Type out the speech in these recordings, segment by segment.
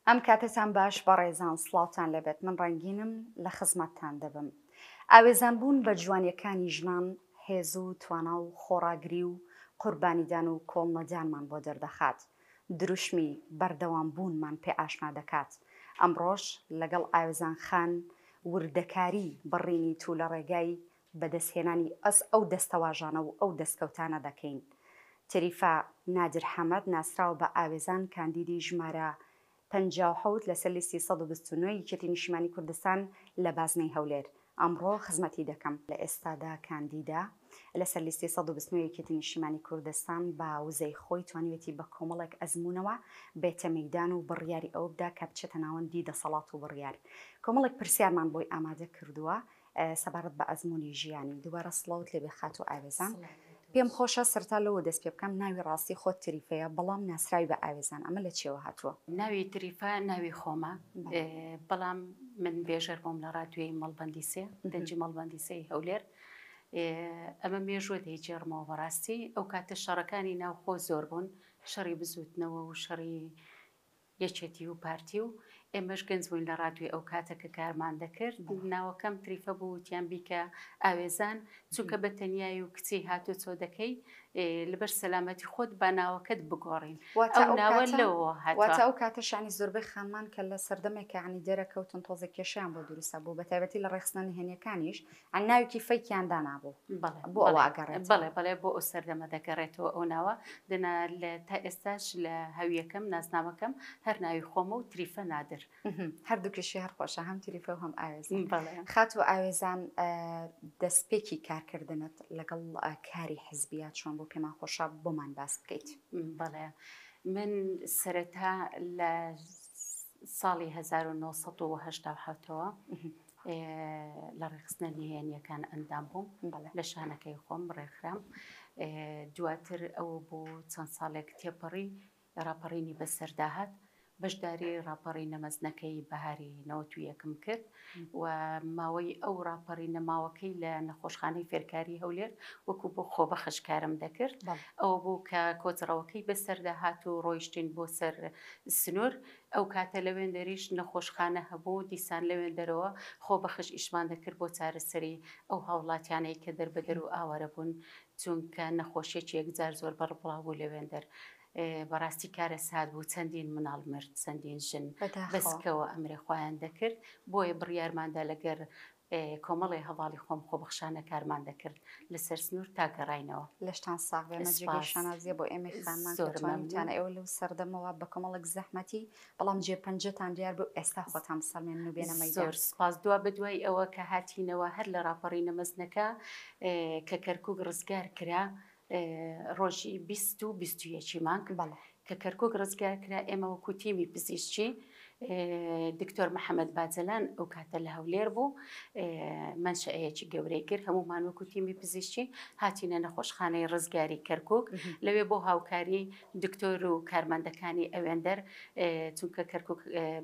ئەم کاتەتان باش بەڕێزان سڵاوتان لێبێت من ڕەنگینم لە خزمەتتان دەبم. ئاوێزان بوون بە جوانیەکانی ژنان هێز و توانا و خۆڕاگری و قوربانیدان و کۆڵنەدانمان بۆ دەردەخات، دروشمی بەردەوام بوونمان پێ ئاشنا دەکات. ئەمڕۆش لەگەڵ ئاوێزان خان وردەکاری بڕینی توولە ڕێگای بەدەستهێنانی ئەس ئەو دەستەواژانە و ئەو دەستکەوتانە دەکەین. تریفە نادر حەمەد ناسراوە بە ئاوێزان کاندیدی ژمارە 57 لەسەر لیستی 129 یەکێتی نیشتیمانی کوردستان لە بازنەی هەولێر ئەمڕۆ خزمەتی دەکەم. لە ئێستادا کاندیدە لەسەر لیستی 129 یەکێتی نیشتیمانی کوردستان بە وزەی خۆی توانیوێتی بە کۆمەڵێک ئەزموونەوە بێتە مەیدان و بڕیاری ئەوە بدا کە بچێتە ناوەندی دەسەڵات و بڕیار. کۆمەڵێک پرسیارمان بۆی ئامادە کردووە سەبارەت بە ئەزموونی ژیانی. دووبارە سڵاوت لێبێ خاتوو ئاوێزان. پێم خۆشە سەرەتا لەوە دەست پێ بکەم ناوی ڕاستی خۆت تریفەیە بەڵام ناسراوی بە ئاوێزان ئەمە لە چیەوە هاتووە؟ ناوی تریفە ناوی خۆمە بەڵام من بێژەر بووم لە ڕادیۆی مەڵبەندی سێ دەنگی مەڵبەندی سێی هەولێر. ئەمە مێژووە دەیگێڕمەوە بەڕاستی ئەو کاتە شەڕەکانی ناوخۆ زۆر بوون شەڕی بزووتنەوە و شەڕی یەکێتی و پارتی و ئێمەش گەنج بووین لە ڕادیۆی ئەو کاتە کە کارمان دەکرد ناوەکەم تریفە بوو وتیان بیکە ئاوێزان چونکە بە تەنیای و کچی هاتوچۆ دەکەی لەبەر سەلامەتی خۆت با ناوەکەت بگۆڕین ئەو ناوە لەوە هاتووە. واتە ئەو کاتەش یانی زۆربەی خانمان کە لە سەردەمێکا یانی دەرەکەوتن تۆزێک کێشەیان بۆ دروست بوو بە تایبەتی لە ڕێکخستنە نهێنیەکانیش یانی ناوێکی فەیکیان دانابوو بەڵێ بۆ ئەوە ئەگەڕێتەوە. بەڵێ بەڵێ بۆ ئەو سەردەمە دەگەڕێتەوە ئەو ناوە دەنا لە تا ئێستاش لە هەویەکەم نازنامەکەم هەر ناوی خۆمە و تریفە نادر. هەردووکیشی هەر خۆشە هەم تریفە و هەم ئاوێزان. بەڵێ. خاتوو ئاوێزان دەستپێکی کارکردنت لەگەڵ کاری حزبیا چۆن بوو پێمان خۆشە بۆمان باس بکەیت. بەڵێ من سەرەتا لە ساڵی 1970 ەوە لە ڕێکخستنە نهێنیەکان ئەندام بووم لە شانەکەی خۆم ڕێکخرام دواتر ئەوە بوو چەند ساڵێک تێپەڕی ڕاپەڕینی بەسەرداهات بەشداری ڕاپەڕینە مەزنەکەی بەهاری نەوەتویەکم کرد و ماوەی ئەو ڕاپەڕینە ماوەکەی لە نەخۆشخانەی فێرکاری هەولێر وەکو بۆ خۆبەخش کارم دەکرد ئەوە بوو کە کۆچڕەوەکەی بەسەردا هات و ڕۆیشتین بۆ سەر سنوور ئەو کاتە لەوێندەریش نەخۆشخانە هەبوو، دیسان لەوێندەرەوە خۆبەخش ئیشمان دەکرد بۆ چارەسەری ئەو هاوڵاتیانەی کە دەربەدەر و ئاوارە بوون، چونکە نەخۆشیەکی یەکجار زۆر بەربڵاو بوو لەوێندەر. بەڕاستی کارەسات بوو، چەندین مناڵ مرد، چەندین ژن بەسکەوە ئەمرێ خۆیان دەکرد، بۆیە بڕیارماندا لەگەر کۆمەڵێ هەڤاڵی خۆم خۆبەخشانە کارمان دەکرد لەسەر سنوور تا گەڕاینەوە. لەشتان ساغ بێ، ئەمە جێگەی سپاس. شانازیە بۆ ئێمەی خانمان کە زۆر مەمنون. توانیوتانە ئێوە لەو سەردەمەوە بە کۆمەڵێک زەحمەتی بەڵام جێ پەنجەتان دیار بوو ئێستا خۆتان بسەلمێنن و بێنە مەیدان. زۆر سپاس. دوا بەدوای ئەوە کە هاتینەوە هەر لە ڕاپەڕینە مەزنەکە کە کەرکووک ڕزگار کرا ڕۆژی 20 و 21 مانگ کە کەرکک ڕزگار کرا ئێمە وەکو تیمی پزیشکی دکتۆر محەممەد باجەلان ئەو کاتە لە هەولێر بوو منشەیەکی گەورەی کرد هەمومان وەکو تیمی پزیشکی هاتینە نەخۆشخانەی ڕزگاری کەرکک لەوێ بۆ هاوکاری دکتۆر و کارمەندەکانی ئەوێندەر چونکە کەرکک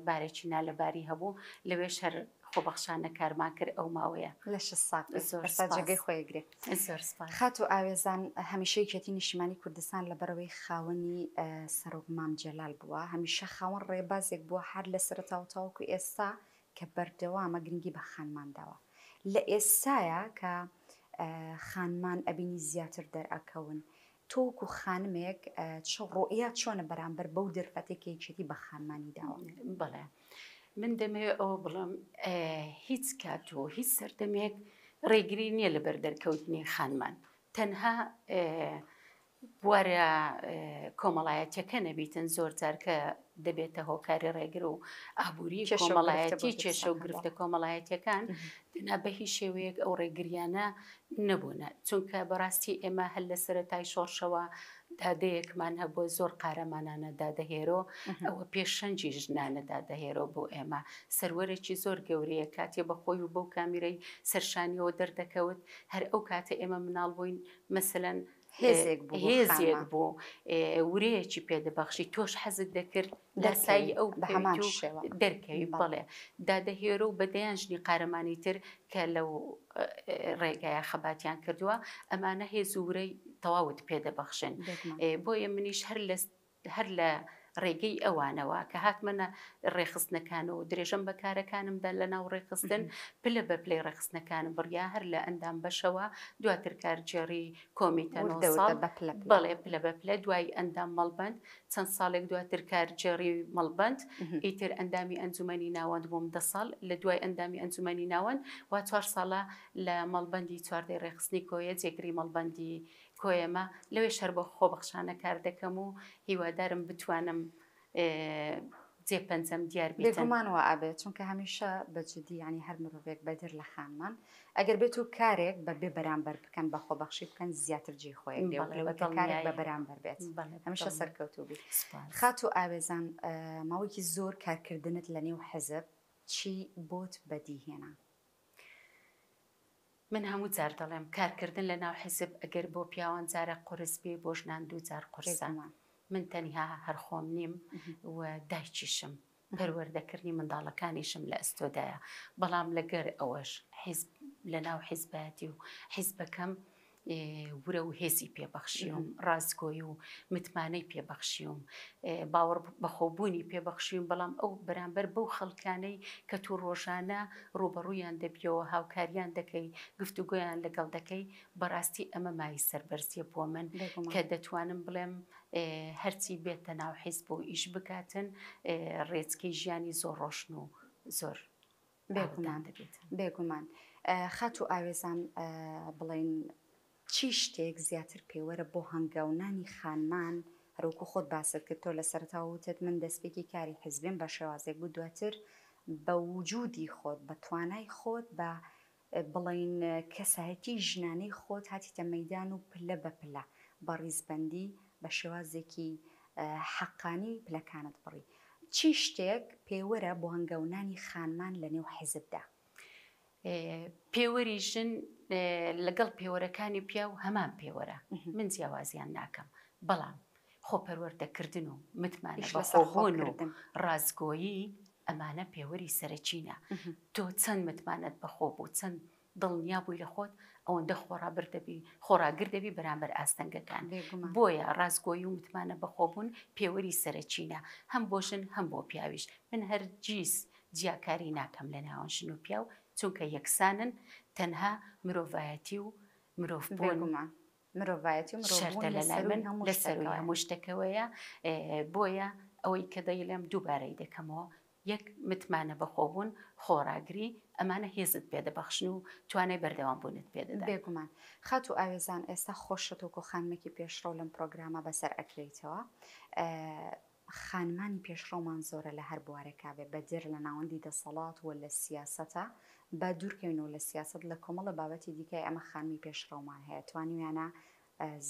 بارێکی نالەباری هەبوو لەوێ شەر خۆبەخشانە کارمان کرد ئەو ماوەیە. لەشت ساغ بێت زۆر ئێستا سپاس. جێگەی خۆی ئەگرێ. زۆر سپاس. خاتوو ئاوێزان هەمیشە یەکێتی نیشتیمانی کوردستان لەبەرئەوەی خاوەنی سەرۆک مام جەلال بووە هەمیشە خاوەن ڕێبازێک بووە هەر لە سەرەتاوە تاوەکو ئێستا کە بەردەوامە گرنگی بە خانمان داوە لە ئێستایا کە خانمان ئەبینی زیاتر دەرئەکەون تۆ وەکو خانمێک چ ڕوئیات چۆنە بەرامبەر بەو دەرفەتەی کە یەکێتی بە خانمانی داوە؟ بەڵێ من دەمەوێت ئەوە بڵێم هیچ کات و هیچ سەردەمێک ڕێگری نییە لەبەر دەرکەوتنی خانمان تەنها بوارە کۆمەڵایەتیەکە نەبیتن زۆر جار کە دەبێتە هۆکاری ڕێگر و ئابووری کۆمەڵایەتی کێشە و گرفتە کۆمەڵایەتیەکان دەنا بە هیچ شێوەیەک ئەو ڕێگریانە نەبوونە چونکە بەڕاستی ئێمە هەر لە سەرەتای شۆڕشەوە دادەیەکمان هەبووە زۆر قارەمانانە دادە هێرۆ ئەوە پێشەنگی ژنانە دادە هێرۆ بۆ ئێمە سەروەرێکی زۆر گەورەیە کاتێ بە خۆی و بەو کامیرەی سەرشانیەوە دەردەکەوت هەر ئەو کاتە ئێمە مناڵ بووین مەسەلەن هێزێک بوو هێزێک بوو ورەیەکی پێدەبەخشی تۆش حەزت دەکرد لاسایی ئەو بە هەمان شێوە دەرکەوی بەڵێ دادە هێرۆ و بە دەیان ژنی قارەمانی تر کە لەو ڕێگایە خەباتیان کردووە ئەمانە هێز و ورەی تەواوت پێدەبەخشن بۆیە منیش هەر لە هەر لە. ڕێگەی ئەوانەوە کە هاتمە ڕێکخستنەکان و درێژەم بە کارەکانم دا لە ناو ڕێکخستن، پلە بە پلەی ڕێکخستنەکانم بڕیا، هەر لە ئەندام بەشەوە، دواتر کارگێڕی کۆمیتە نۆ وردە ساڵ، وردە بە پلە پلە. بەڵێ پلە بە پلە، دوای ئەندام مەڵبەند، چەند ساڵێک دواتر کارگێڕی مەڵبەند، ئیتر ئەندامی ئەنجومەنی ناوەند بووم دە ساڵ، لە دوای ئەندامی ئەنجومەنی ناوەند وا چوار ساڵە لە مەڵبەندی چواردەی ڕێکخستنی کۆیە جێگری مەڵبەندی کۆیەمە، لەوێش هەر بۆ خۆبەخشانە کار دەکەم و هیوادارم بتوانم جێ پەنجەم دیار بیتن. بێگومان وا ئەبێت چونکە هەمیشە بە جدی یانی هەر مرۆڤێک بەدەر لە خانمان ئەگەر بێت و کارێک بە بێ بەرامبەر بکەن بە خۆبەخشی بکەن زیاتر جێی خۆیەک دێ بەڵێ لەوەی بە کە کارێک بە دڵنیایی بەرامبەر بێت بەڵێ بە هەمیشە دڵنیایی سەرکەوتوو بیت. سوپاس. خاتوو ئاوێزان ماوەیەکی زۆر کارکردنت لە نێو حزب چی بۆت بەدی هێنا؟ من هەموو جار دەڵێم کارکردن لە ناو حیزب ئەگەر بۆ پیاوان جارێک قورس بێ بۆ ژنان دوو جار قورسە. بێگومان. من تەنها هەر خۆم نیم و دایکیشم، پەروەردەکردنی منداڵەکانیشم لە ئەستۆدایە، بەڵام لەگەر ئەوەش حیزب لە ناو حیزبایەتی و حیزبەکەم ورە و هێزی پێ بەخشیوم، ڕاستگۆیی و متمانەی پێ بەخشیوم، باوەڕ بەخۆبوونی پێ بەخشیوم، بەڵام ئەو بەرامبەر بەو خەڵکانەی کە تۆ ڕۆژانە ڕووبەڕوویان دەبیەوە، هاوکاریان دەکەی، گفتوگۆیان لەگەڵ دەکەی، بەڕاستی ئەمە مایەی سەربەرزییە بۆ من بێگومان. کە دەتوانم بڵێم هەرچی بێتە ناو حیزب و ئیش بکاتن ڕێچکەی ژیانی زۆر ڕۆشن و زۆر بێگومان بێگومان خاتوو ئاوێزان بڵێن چی شتێک زیاتر پێوەرە بۆ هەنگاونانی خانمان هەروەکو خۆت باست کرد تۆ لە سەرەتاوە وتت من دەستپێکی کاری حزبیم بە شێوازێک بوو دواتر بە وجودی خۆت بە توانای خۆت بە بڵێین کەسایەتی ژنانەی خۆت هاتیتە مەیدان و پلە بە پلە بە ڕیزبەندی بە شێوازێکی حەقانی پلەکانت بڕی. چی شتێک پێوەرە بۆ هەنگاونانی خانمان لە نێو حیزبدا؟ پێوەری ژن لەگەڵ پێوەرەکانی پیاو هەمان پێوەرە، من جیاوازیان ناکەم، بەڵام خۆپەروەردەکردن و متمانە بەخۆبوون و ڕاستگۆیی ئەمانە پێوەری سەرەکینە. تۆ چەند متمانەت بەخۆ بوو، چەند دڵنیا بووی لە خۆت، ئەوەندە خۆڕابر دەبی، خۆڕاگر دەبی بەرامبەر ئاستەنگەکان. بۆیە ڕاستگۆیی و متمانە بەخۆبوون پێوەری سەرەکینە، هەم بۆ ژن هەم بۆ پیاویش. من هەرگیز جیاکاری ناکەم لە ناوان ژن و پیاو، چونکە یەکسانن، تەنها مرۆڤایەتی و مرۆڤبوون. مرۆڤایەتی و مرۆڤبوون شەرتە لە لە لای سەرووی من هەموو لە سەرووی شتێکەوەیە. هەموو شتێکەوەیە، بۆیە ئەوەی کە دەیڵێم دووبارەی دەکەمەوە، یەک متمانە بەخۆبوون، خۆڕاگری، ئەمانە هێزت پێ دەبەخشن و توانای بەردەوامبوونت پێ دەدەن. بێگومان. خاتوو ئاوێزان ئێستا خۆشت وەکوو خانمێکی پێشڕەو لەم پڕۆگرامە بەسەر ئەکرێیتەوە. خانمانی پێشڕەومان زۆرە لە هەر بوارێکا بێ بەدەر لە ناوەندی دەسەڵات و لە سیاسەتا با دوورکەوینەوە لە سیاسەت لە کۆمەڵە بابەتی دیکە ئێمە خانمی پێشڕەومان هەیە توانیویانە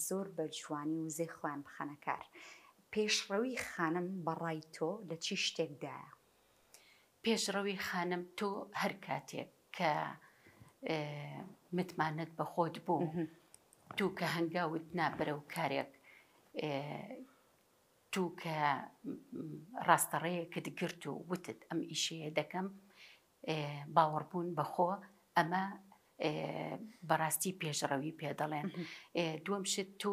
زۆر بە جوانی وزەی خۆیان بخەنە کار پێشڕەوی خانم بە ڕای تۆ لە چی شتێکدایە؟ پێشڕەوی خانم تۆ هەر کاتێک کە متمانەت بە خۆت بوو تۆ کە هەنگاوت نا بەرەو کارێک تۆ کە ڕاستەڕێیەکت گرت و وتت ئەم ئیشەیە دەکەم، باوەڕبوون بە خۆ، ئەمە بەڕاستی پێشڕەوی پێ دەڵێن. دووەم شت تۆ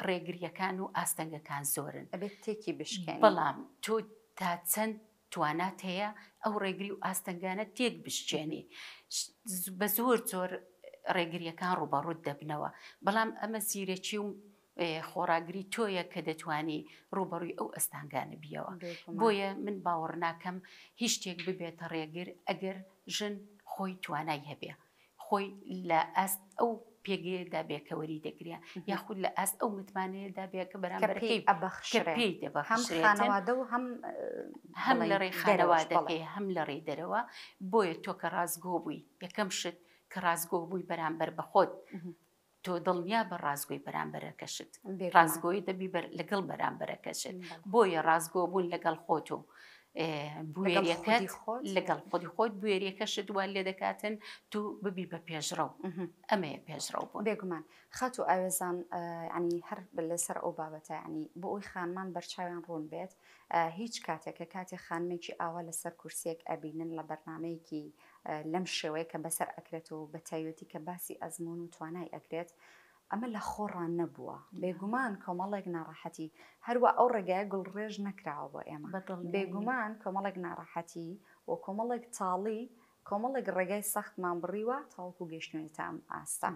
ڕێگرییەکان و ئاستەنگەکان زۆرن. ئەبێت تێکی بشکێنی. بەڵام تۆ تا چەند توانات هەیە ئەو ڕێگری و ئاستەنگانە تێک بشکێنی. بە زۆر جۆر ڕێگرییەکان ڕووبەڕووت دەبنەوە. بەڵام ئەمە زیرەکی و خۆڕاگری تۆیە کە دەتوانی ڕووبەڕووی ئەو ئەستانگانە بیەوە. بۆیە من باوەڕ ناکەم هیچ شتێک ببێتە ڕێگر ئەگەر ژن خۆی توانای هەبێ، خۆی لە ئاست ئەو پێگەیەدا بێ کە وەری دەگرێ، یاخود لە ئاست ئەو متمانەیەدا بێ کە بەرامبەرەکەی کە پێی دەبەخشرێتن. هەم خانەوادە و هەم هەم لە ڕێی خانەوادەکەی هەم لە ڕێی دەرەوە. بۆیە تۆ کە ڕاستگۆ بووی، یەکەم شت کە ڕاستگۆ بووی بەرامبەر بە خۆت، تۆ دڵنیا بە ڕاستگۆی بەرامبەرەکەشت، ڕاستگۆی دەبی لەگەڵ بەرامبەرەکەشت. بۆیە ڕاستگۆ بوون لەگەڵ خۆت و بوێریەکەت لەگەڵ خودی خۆت بوێریەکەشت وا لێ دەکاتن تو ببی بە پێشڕەو. ئەمەیە پێشڕەو بوون. بێگومان خاتوو ئاوێزان یانی هەر لەسەر ئەو بابەتە یانی بۆ ئەوی خانمان بەرچاویان ڕوون بێت هیچ کاتێک کە کاتێ خانمێکی ئاوا لەسەر کورسیەک ئەبینن لە بەرنامەیەکی لەم شێوەیە کە بەسەر ئەکرێت و بە تایبەتی کە باسی ئەزموون و توانای ئەکرێت. ئەمە لە خۆڕا نەبووە، بێگومان کۆمەڵێک ناڕەحەتی، هەروا ئەو ڕێگایە گوڵڕێژ نەکراوە بۆ ئێمە، بێگومان کۆمەڵێک ناڕەحەتی و کۆمەڵێک تاڵی، کۆمەڵێک ڕێگای سەختمان بڕیوە تاوەکو گەیشتوینەتە ئەم ئاستە.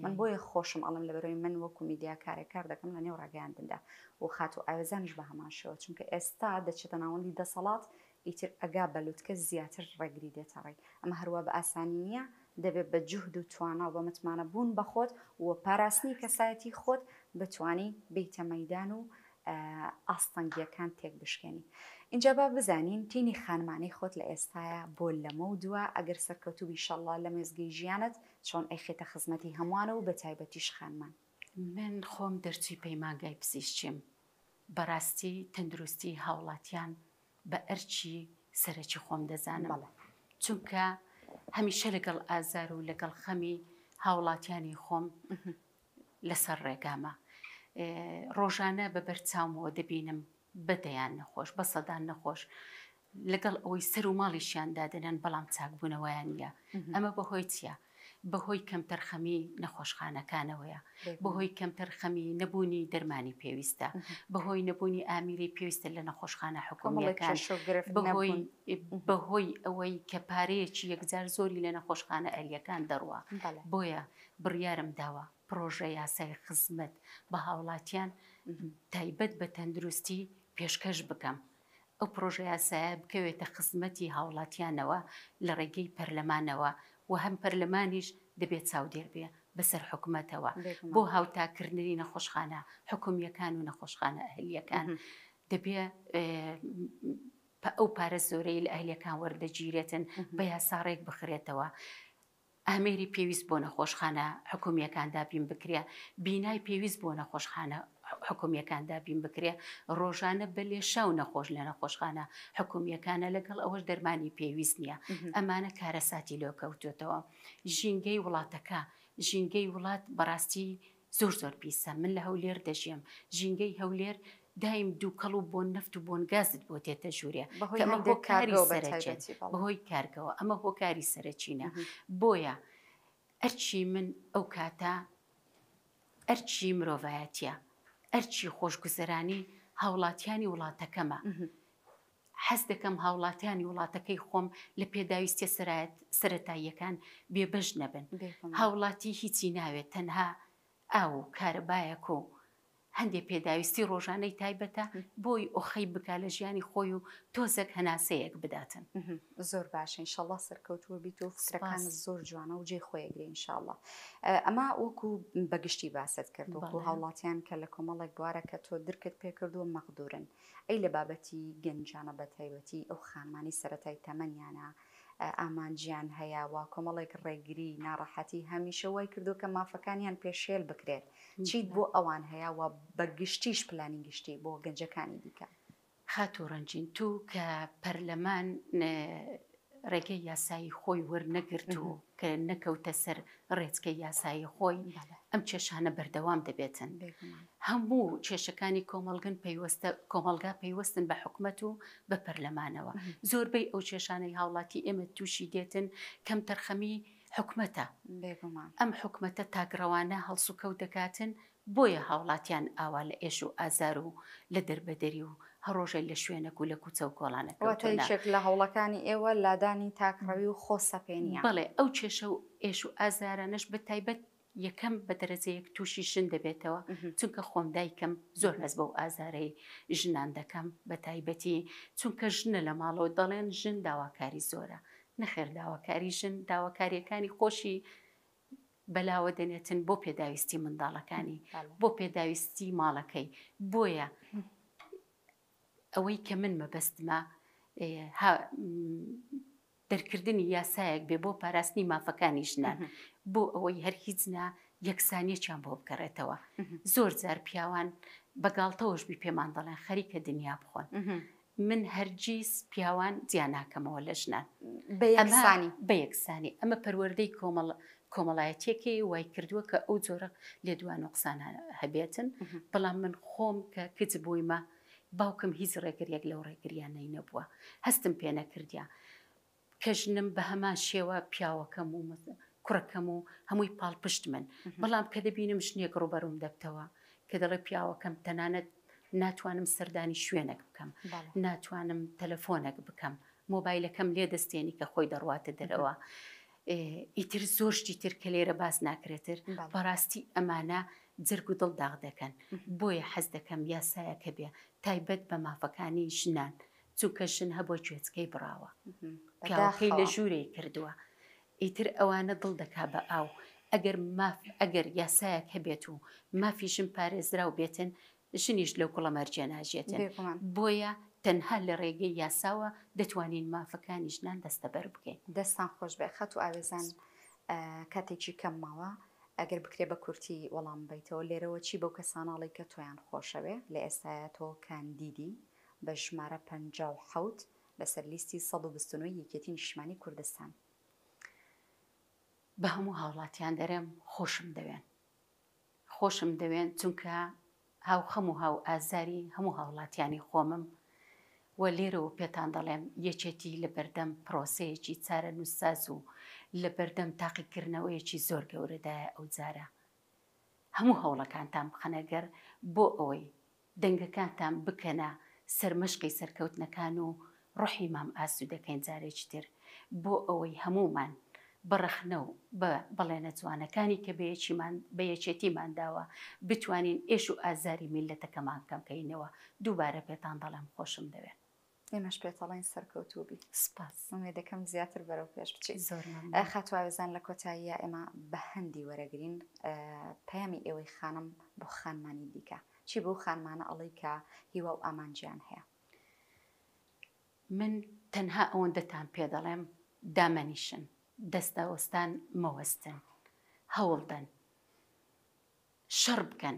من بۆیە خۆشم ئەڵێم لەبەرئەوەی من وەکو میدیاکارێک کار دەکەم لە نێو ڕاگەیاندندا و خاتوو ئاوێزانیش بە هەمان شێوە، چونکە ئێستا دەچێتە ناوەندی دەسەڵات ئیتر ئەگا بە لوتکە زیاتر ڕێگری دێتە ڕێی. ئەمە هەروا بە ئاسانی نییە، دەبێت بە جوهد و توانا و بە متمانە بوون بە خۆت و پاراستنی کەسایەتی خۆت بتوانی بێیتە مەیدان و ئاستەنگییەکان تێک بشکێنی. ئینجا با بزانین تینی خانمانەی خۆت لە ئێستایا بۆ لەمەو دوا ئەگەر سەرکەوتوو بی ئیشەڵڵا لەم وێستگەی ژیانت چۆن ئەیخەیتە خزمەتی هەمووان و بە تایبەتیش خانمان؟ من خۆم دەرچووی پەیمانگای پزیشکیم، بەڕاستی تەندروستی هاوڵاتیان بە ئەرکی سەرەکی خۆم دەزانم چونکە هەمیشە لەگەڵ ئازار و لەگەڵ خەمی هاوڵاتیانی خۆم لەسەر ڕێگامە ڕۆژانە بە بەرچاومەوە دەبینم بە دەیان نەخۆش بە سەدان نەخۆش لەگەڵ ئەوەی سەر و ماڵیشیان دادەنێن بەڵام چاکبوونەوەیان نییە ئەمە بەهۆی چییە؟ بەهۆی کەمتەرخەمی نەخۆشخانەکانەوەیە بەهۆی کەمتەرخەمی نەبوونی دەرمانی پێویستە بەهۆی نەبوونی ئامیری پێویستە لە نەخۆشخانە حکومیەکان بەهۆی بەهۆی ئەوەی کە پارەیەکی یەکجار زۆری لە نەخۆشخانە ئەهلیەکان دەڕوا بۆیە بڕیارم داوە پرۆژە یاسای خزمەت بە هاوڵاتیان تایبەت بە تەندروستی پێشکەش بکەم ئەو پڕۆژەیاسایە بکەوێتە خزمەتی هاوڵاتیانەوە لە ڕێگەی پەرلەمانەوە و هەم پەرلەمانیش دەبێت چاودێر بێ بەسەر حکومەتەوە بۆ هاوتاکردنی نەخۆشخانە حکومییەکان و نەخۆشخانە ئەهلییەکان دەبێ ئەو پارە زۆرەی لە ئەهلیەکان وەردەگیرێتن بە یاسا ڕێک بخرێتەوە. ئامێری پێویست بۆ نەخۆشخانە حکومییەکان دابین بکرێ، بینای پێویست بۆ نەخۆشخانە حکومییەکان دابین بکرێ، ڕۆژانە بە لێشاو نەخۆش لە نەخۆشخانە حکومییەکانە، لەگەڵ ئەوەش دەرمانی پێویست نییە. ئەمانە کارەساتی لێ کەوتۆتەوە. ژینگەی وڵاتەکە، ژینگەی وڵات بەڕاستی زۆر زۆر پیسە. من لە هەولێر دەژیێم، ژینگەی هەولێر دایم دووکەڵ و بۆن نەفت و بۆن گازت بۆ تێتە ژوورێ بەهۆی کە ئەمە هەندێک هۆکاری کارگەوە بە سەرەکین تایبەتی بەڵێ. بەهۆی کارگەوە ئەمە هۆکاری سەرەکینە بۆیە ئەرکی من ئەو کاتە ئەرکی مرۆڤایەتیە ئەرکی خۆشگوزەرانی هاوڵاتیانی وڵاتەکەمە حەز دەکەم هاوڵاتیانی وڵاتەکەی خۆم لە پێداویستیە سەرایەت سەرەتاییەکان بێبەش نەبن بێگومان. هاوڵاتی هیچی ناوێت تەنها ئاو و کارەبایەک و هەندێ پێداویستی ڕۆژانەی تایبەتە بۆی ئۆخەی بکا لە ژیانی خۆی و تۆزێک هەناسەیەک بداتن. زۆر باشە انشاللە سەرکەوتووە بیت و فکرەکانت سپاس. زۆر جوانە و جێی خۆی ئەگرێ انشاللە. ئەمە وەکو بە گشتی باست کرد وەکو بەڵێ. هاوڵاتیان کە لە کۆمەڵێک بوارە کە تۆ درکت پێ کردووە مەغدورن. ئەی لە بابەتی گەنجانە بە تایبەتی ئەو خانمانەی سەرەتای تەمەنیانە ئامانجیان هەیە و کۆمەڵێک ڕێگری، ناڕەحەتی هەمیشە وای کردووە کە مافەکانیان پێشێل بکرێت، چیت بۆ ئەوان هەیە و بە گشتیش پلانی گشتی بۆ گەنجەکانی دیکە؟ خاتوو ڕەنجین تو کە پەرلەمان ڕێگەی یاسایی خۆی وەرنەگرت و کە نەکەوتە سەر ڕێچکەی یاسایی خۆی ئەم کێشانە بەردەوام دەبێتن. هەموو کێشەکانی کۆمەڵگن پەیوەستە کۆمەڵگا پەیوەستن بە حکومەت و بە پەرلەمانەوە. زۆربەی ئەو کێشانەی هاوڵاتی ئێمە تووشی دێتن کەمتەرخەمی حکومەتە. ئەم حکومەتە تاکڕەوانە هەڵسوکەوت دەکاتن بۆیە هاوڵاتیان ئاوا لە ئێش و ئازار و لە دەربەدەری و هەڕۆژە لە شوێنەک و لە کوچە و کۆڵانە واتە کەوتوونە. یەکێک لە هەوڵەکانی ئێوە لادانی تاکڕەوی و خۆسەپێنییە. بەڵێ ئەو کێشە و ئێش و ئازارانەش بە تایبەت یەکەم بە دەرەجەیەک تووشی ژن دەبێتەوە چونکە خۆم دایکم زۆر هەست بەو ئازارەی ژنان دەکەم بە تایبەتی چونکە ژنە لە ماڵەوە دەڵێن ژن داواکاری زۆرە نەخێر داواکاری ژن داواکاریەکانی خۆشی بەلاوە دەنێتن بۆ پێداویستی منداڵەکانی بۆ پێداویستی ماڵەکەی بۆیە ئەوەی کە من مەبەستمە دەرکردنی یاسایەک بێ بۆ پاراستنی مافەکانی ژنان بۆ ئەوەی هەر هیچ نا یەکسانیەکیان بۆ بگەڕێتەوە زۆر جار پیاوان بە گاڵتەوەش بی پێمان دەڵێن خەریکە دنیا بخۆن من هەرگیز پیاوان جیا ناکەمەوە لە ژنان بە یەکسانی بە یەکسانی ئەمە پەروەردەی کۆمەڵ کۆمەڵایەتیەکەی وای کردووە کە ئەو جۆرە لێدوان و قسانە هەبێتن بەڵام من خۆم کە کچ بوویمە باوکم هیچ ڕێگریەک لەو ڕێگریانەی نەبووە هەستم پێ نەکردیا کە ژنم بە هەمان شێوە پیاوەکەم و. کوڕەکەم و هەمووی پاڵپشتمن، بەڵام کە دەبینم ژنێک ڕووبەرووم دەبتەوە کە دەڵێ پیاوەکەم تەنانەت ناتوانم سەردانی شوێنێک بکەم، ناتوانم تەلەفۆنێک بکەم، مۆبایلەکەم لێ دەستێنی کە خۆی دەڕواتە دەرەوە، ئیتر زۆر شتی تر کە لێرە باس ناکرێتر، بەڕاستی ئەمانە جەرگ و دڵ داغ دەکەن، بۆیە حەز دەکەم یاسایەک هەبێ تایبەت بە مافەکانی ژنان، چونکە ژن هەبووە گوێچکەی بڕاوە، پیاوەکەی لە ژوورێی کردووە، ئیتر ئەوانە دڵ دەکا بە ئاو، ئەگەر ماف ئەگەر یاسایەک هەبێت و مافی ژن پارێزراو بێتن، ژنیش لەو کوڵەمەرگیە ناژیێتن، بۆیە تەنها لە ڕێگەی یاساوە دەتوانین مافەکانی ژنان دەستەبەر بکەین. دەستان خۆش بێ خاتوو ئاوێزان کاتێکی کەم ماوە ئەگەر بکرێ بە کورتی وەڵام بەیتەوە لێرەوە چی بەو کەسانە ئەڵێی کە تۆیان خۆشەوێ لە ئێستایا تۆ کاندیدی بە ژمارە 57 لەسەر لیستی 129 یەکێتی نیشتمانی کوردستان. بە هەموو هاوڵاتیان دەرێم خۆشم دەوێن خۆشم دەوێن چونکە هاوخەم و هاوئازاری هەموو هاوڵاتیانی خۆمم و لێرەوە پێتان دەڵێم یەکێتی لە بەردەم پرۆسەیەکی چارەنووسساز و لە بەردەم تاقیکردنەوەیەکی زۆر گەورەدایە ئەوجارە هەموو هەوڵەکانتان بخەنە گەڕ بۆ ئەوەی دەنگەکانتان بکەنە سەرمەشقی سەرکەوتنەکان و ڕۆحی مام ئاسوودەکەین جارێکی تر بۆ ئەوەی هەموومان بە ڕەخنە و بە بەڵێنە جوانەکانی کە بە یەکێتیمان داوە بتوانین ئێش و ئازاری میللەتەکەمان کەم کەینەوە دووبارە پێتان دەڵێم خۆشم دەوێن. ئێمەش پێتەڵێین سەرکەوتوو بی. سپاس. ئومێدەکەم زیاتر بەرەو پێش بچی. زۆر مەمنون. خاتوو ئاوێزان لە کۆتاییا ئێمە بە هەندی وەرەگرین پەیامی ئێوەی خانم بۆ خانمانی دیکە چی بەو خانمانە ئەڵێی کە هیوا و ئامانجیان هەیە؟ من تەنها ئەوەندەتان پێ دەڵێم دامەنیشن، دەستەوەستان مەوەستن، هەوڵدەن، شەڕ بکەن،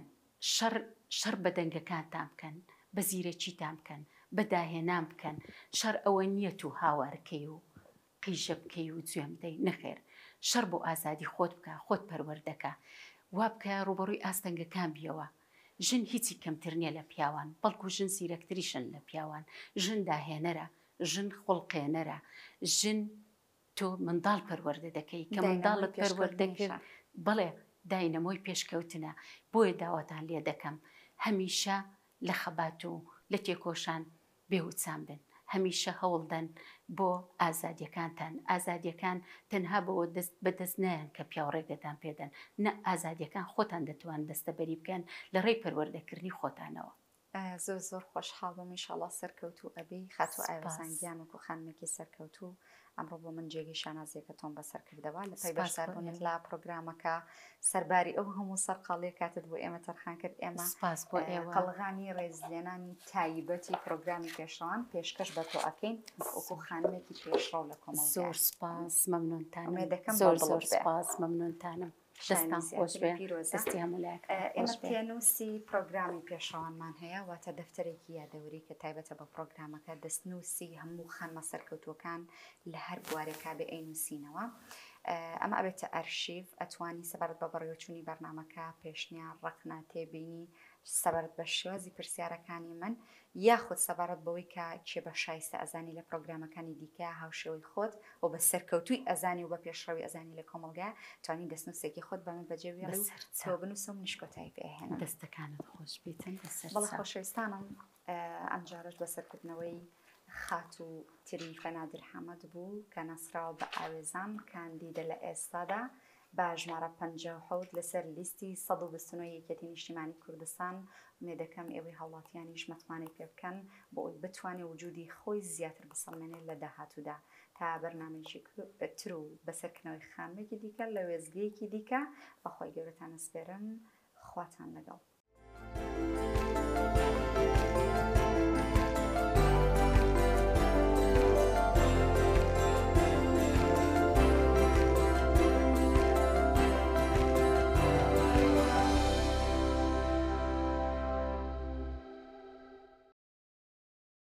شەڕ شەڕ بە دەنگەکانتان بکەن، بە زیرەکیتان بکەن، بە داهێنان بکەن، شەڕ ئەوە نییە تو هاوار کەی و قیژە بکەی و جوێن بدەی، نەخێر، شەڕ بۆ ئازادی خۆت بکە، خۆت پەروەردە کە، وا بکە ڕووبەڕووی ئاستەنگەکان بیەوە، ژن هیچی کەمتر نییە لە پیاوان، بەڵکو ژن زیرەکتریشن لە پیاوان، ژن داهێنەرە، ژن خوڵقێنەرە، ژن تۆ منداڵ پەروەردە دەکەی کە منداڵت پەروەردە کرد بەڵێ داینەمۆی پێشکەوتنە بۆیە داواتان لێ دەکەم هەمیشە لە خەبات و لە تێکۆشان بێوچان بن هەمیشە هەوڵدەن بۆ ئازادیەکانتان ئازادیەکان تەنها بەوە دەست بەدەست نایەن کە پیاو ڕێگەتان پێدەن نە ئازادیەکان خۆتان دەتوان دەستەبەری بکەن لە ڕێی پەروەردەکردنی خۆتانەوە. زۆر زۆر خۆشحاڵ بووم ئیشەڵا سەرکەوتوو ئەبی خاتوو ئاوێزان گیان وەکو خانمێکی سەرکەوتوو ئەمڕۆ بۆ من جێگەی شانازیەکە تۆم بەسەر کردەوە لە پای بەشداربوونت لە پرۆگرامەکە سەرباری ئەو هەموو سەرقاڵیە کاتت بۆ ئێمە تەرخان کرد ئێمە سپاس بۆ ئێوە قەڵغانی ڕێزلێنانی تایبەتی پرۆگرامی پێشڕەوان پێشکەش بە تۆ ئەکەین وەکو خانمێکی پێشڕەو لە کۆمەڵگا زۆر سپاس مەمنونتانم ئومێدەکەم زۆر بە زۆر دڵت بێ. سپاس مەمنونتانم دەستان خۆش بێ دەستی هەموو لایەکتان ئێمە خۆش بێ. پێنووسی پرۆگرامی پێشڕەوانمان هەیە، واتە دەفتەرێکی یادەوەری کە تایبەتە بە پرۆگرامەکە، دەستنووسی هەموو خانمە سەرکەوتووەکان لە هەر بوارێکا بێ ئەینووسینەوە. ئەمە ئەبێتە ئەرشیڤ، ئەتوانی سەبارەت بە بەڕێوەچوونی بەرنامەکە، پێشنیار، ڕەخنە، تێبینی، سەبارەت بە شێوازی پرسیارەکانی من، یاخود سەبارەت بەوەی کە کێ بە شایستە ئەزانی لە پرۆگرامەکانی دیکە هاوشێوەی خۆت و بە سەرکەوتووی ئەزانی و بە پێشڕەوی ئەزانی لە کۆمەڵگا توانی دەستنووسێکی خۆت بە من بەجێ بێڵی و تۆ بنووسە و منیش کۆتایی پێ ئەهێنم. دەستەکانت خۆش بیتن بەسەر بەڵێ خۆشەویستانم ئەمجارەش بەسەرکردنەوەی خاتوو تریفە نادر حەمەد بوو کە ناسراوە بە ئاوێزان کاندیدە لە ئێستادا بە ژمارە 57 لەسەر لیستی 129 یەکێتی نیشتیمانی کوردستان ئومێدەکەم ئێوەی هاوڵاتیانیش متمانەی پێ بکەن بۆ ئەوەی بتوانێ وجودی خۆی زیاتر بسەلمێنێت لە داهاتوودا تا بەرنامەیەکی تر و بەسەرکردنەوەی خانمێکی دیکە لە وێستگەیەکی دیکە بە خوای گەورەتان ئەسپێرم خواتان لەگەڵ.